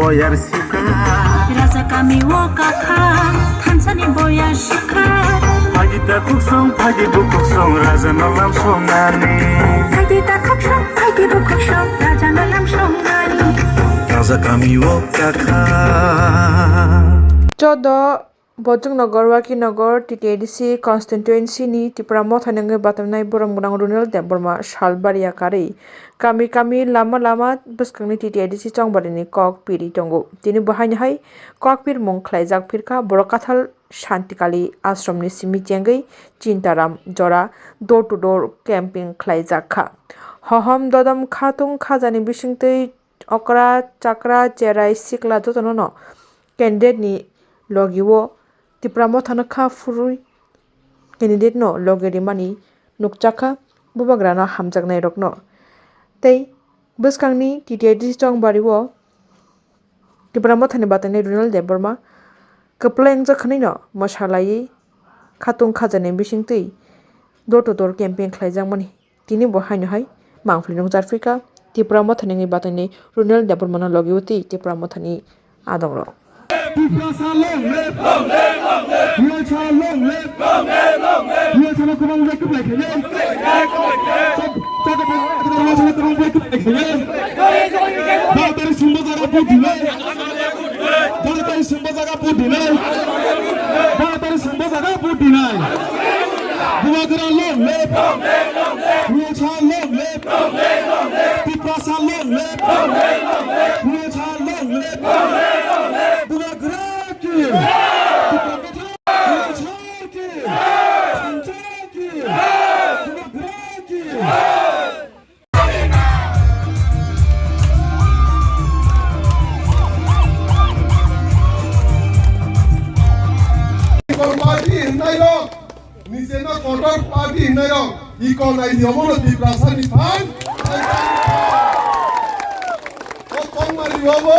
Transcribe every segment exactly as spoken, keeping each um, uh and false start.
Boyar sika. Raja kami o kakha, thansani boyar sika. Phaidi takhuk song, phaidi bukhuk song, raja no lam songnani. Phaidi takhuk song, phaidi bukhuk song, raja no lam songnani. Raja kami o kakha. Chodo Bojongnagar, Wakinagar, T T A D C constituency ni Tipra Motha ni wngwi batamnai borok gwnang Runel Debbarma salbari yakarwi kami kami, lama lama bwskangni T T A D C chongbarini kok piri tongo. Tini bo haino hai kok pirmung khlaijak phirkha borok Kathal Shantikali ashram ni simi chengwi Chintaram jora door to door camping khlaijak kha. Hohom dodom khatung khajani bisingtwi okra, chakra, cherai, sikla jotono no candidate ni logi o Tipra Motha no kha phurwi candidate no logi rimani nukjakha bubagra no hamjaknai rok no. Tei bwskangni T T A D C chongbari o Tipra Motha ni batai nai Runel Debbarma kwplai wngjak khwnwi no mwsa laiwi khatung khajani bisingtwi door to door campaign khlaijakmani. Tini bo haino hai mangpili nung charphi kha Tipra Motha ni wngwi batai ni Runel Debbarma no logi o tei Tipra Motha ni adong rok. Tiprasa long live! Tiprasa long live! Tiprasa no kwbang bai kwplai khainai. Chak-, chak-, Tiprasa no kwbang bai kwplai khainai. Baro tarikh sumba jaga vote dinai. Baro tarikh sumba jaga vote dinai. Baro tarikh sumba jaga vote dinai. Bubagra long live! Bubagra long live! Tiprasa long live! Bubagra long live! Bubagra ki! Bubagra ki! Bubagra ki! Party hinai rok, nijeno kotor party hinai rok, ikon ai ni omono Tiprasa ni phan. O tongmani obo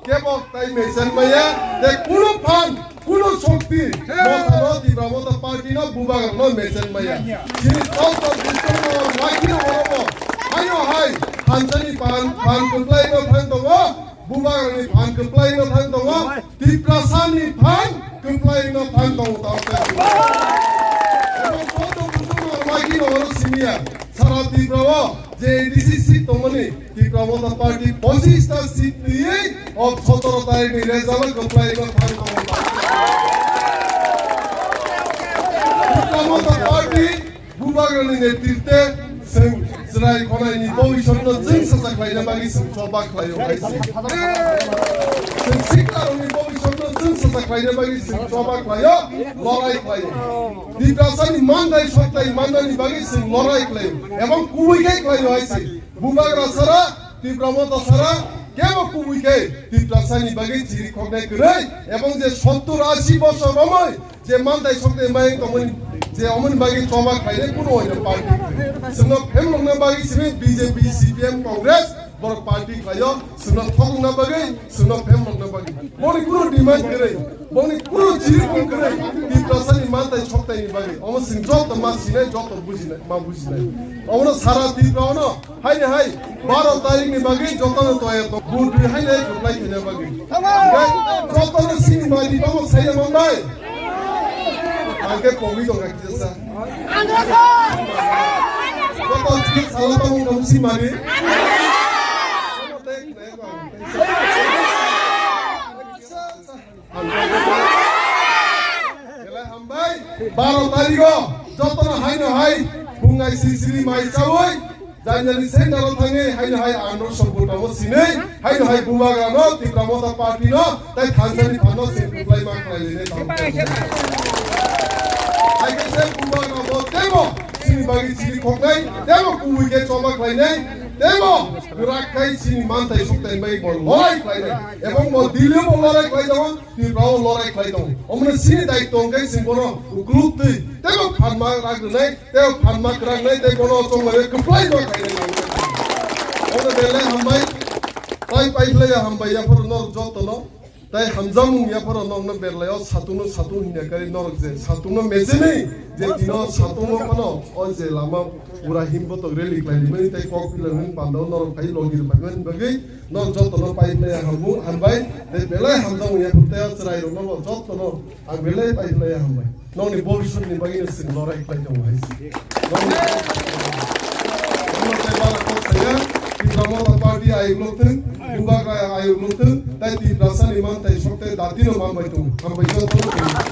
kebo tai mesen maya, de kuno phan, kuno shokti, motha Tipra Motha party no bubagra no mesen maya. Chini tong tong Tipra no lakhi no orobo, hayo hai, hansani phan, phan kwplai no phan tongo, bubagra ni phan kwplai no phan tongo, Tiprasa ni phan kwplai no phan tongo tao khe. Ebo koto kutung no lakhi no oro simiya. Sara Tripura o je A D C seat tongmani Tipra Motha Party pochis ta seat twiwi o sotoro tarikh ni result o kwplai no phan tongo. Tipra Motha Party bubagra ni netritwe chwng chwrai khonai ni bobiswt no chwng sacha khlaina bagwi chwng choba khlaio hai se. Chwng sikla rok ni bobiswt no chwng sacha khlaina bagwi chwng choba khlaio, lorai khlaio. Tiprasa ni manthai sokthai mannani bagwi chwng lorai khlaio, ebong kubui khe khlaio hai se. Bubagra sara, Tipra Motha sara, kebo kubui khe Tiprasa ni bagwi chiri khoknai kwrwi, ebong je sottur ashi bosor romoi je manthai sokthai mai tongmani je omoni bagwi choba khlainai kuno oino party kwrwi. Chwngno phemlokna bagwi simi B J P, C P M, Congress borok party khlaio, chwngno thokna bagwi, chwngno phemlokna bagwi. Boni kuno demand kwrwi, boni kuno chiri kwrwi, Tiprasa ni manthai sokthai ni bagwi. Omo chwng joto ma sinai, joto bujinai, ma bujinai. Omono sara Tripura ono haini hai baro tarikh ni bagwi jotono toya to. Vote rwi haini hai kwplai khaina bagwi. Hinkhe jotono sini mai di tamo saina manbai. Angke pogwi tongkha kisa sa. Joto sini sala tamo kamu si mari. Belai hambai. Baro tarikh o jotono haino hai bungai sisiri mai chawi jainani center o thangwi haino hai andro songbotomo sinwi haino hai bubagra no Tipra Motha party no tai thansani phano sing kwplai ma khlai lene tamo. Hai khe se bubagra bo tebo sini bagwi chiri khoknai, tebo kubui khe choba khlainai, tebo kwrak khai sini manthai sukthai bai bo lorai khlainai. Ebong bo Delhi bo lorai khlai tongo, Tripura o lorai khlai tongo. Omoni sini daitw hwnkhe chwng bono ukluk twi teibo phanma rak rwnai, teibo phanma kwrak nai, tei bono chongmani kwplai no khainai. Omo belai hambai, pai pai khlai hambai yaphuru norok jotono. Tai hamjakmung yapharo nokno berlaio satung no satung hinya kari norok je satung no mechenwi je tino satung no phano o je lama pura himbotok rally khlai limani tai kok pilang pandao norok phai logi rwphaimani bagwi norok jotono pai phlai hambai. Tai belai hamjakmung yapharo tai o chwrai rokno bo jotono ang belai pai phlai hambai. Nokni bhobishyotni bagwi no chwng lorai khlai tongo hai se. Nokni Tipra Motha Party ayuk lokthwng, Bubagra ayuk lokthwng, tai Tiprasani manthai sokte datino manbai tongo. Hambai jotono.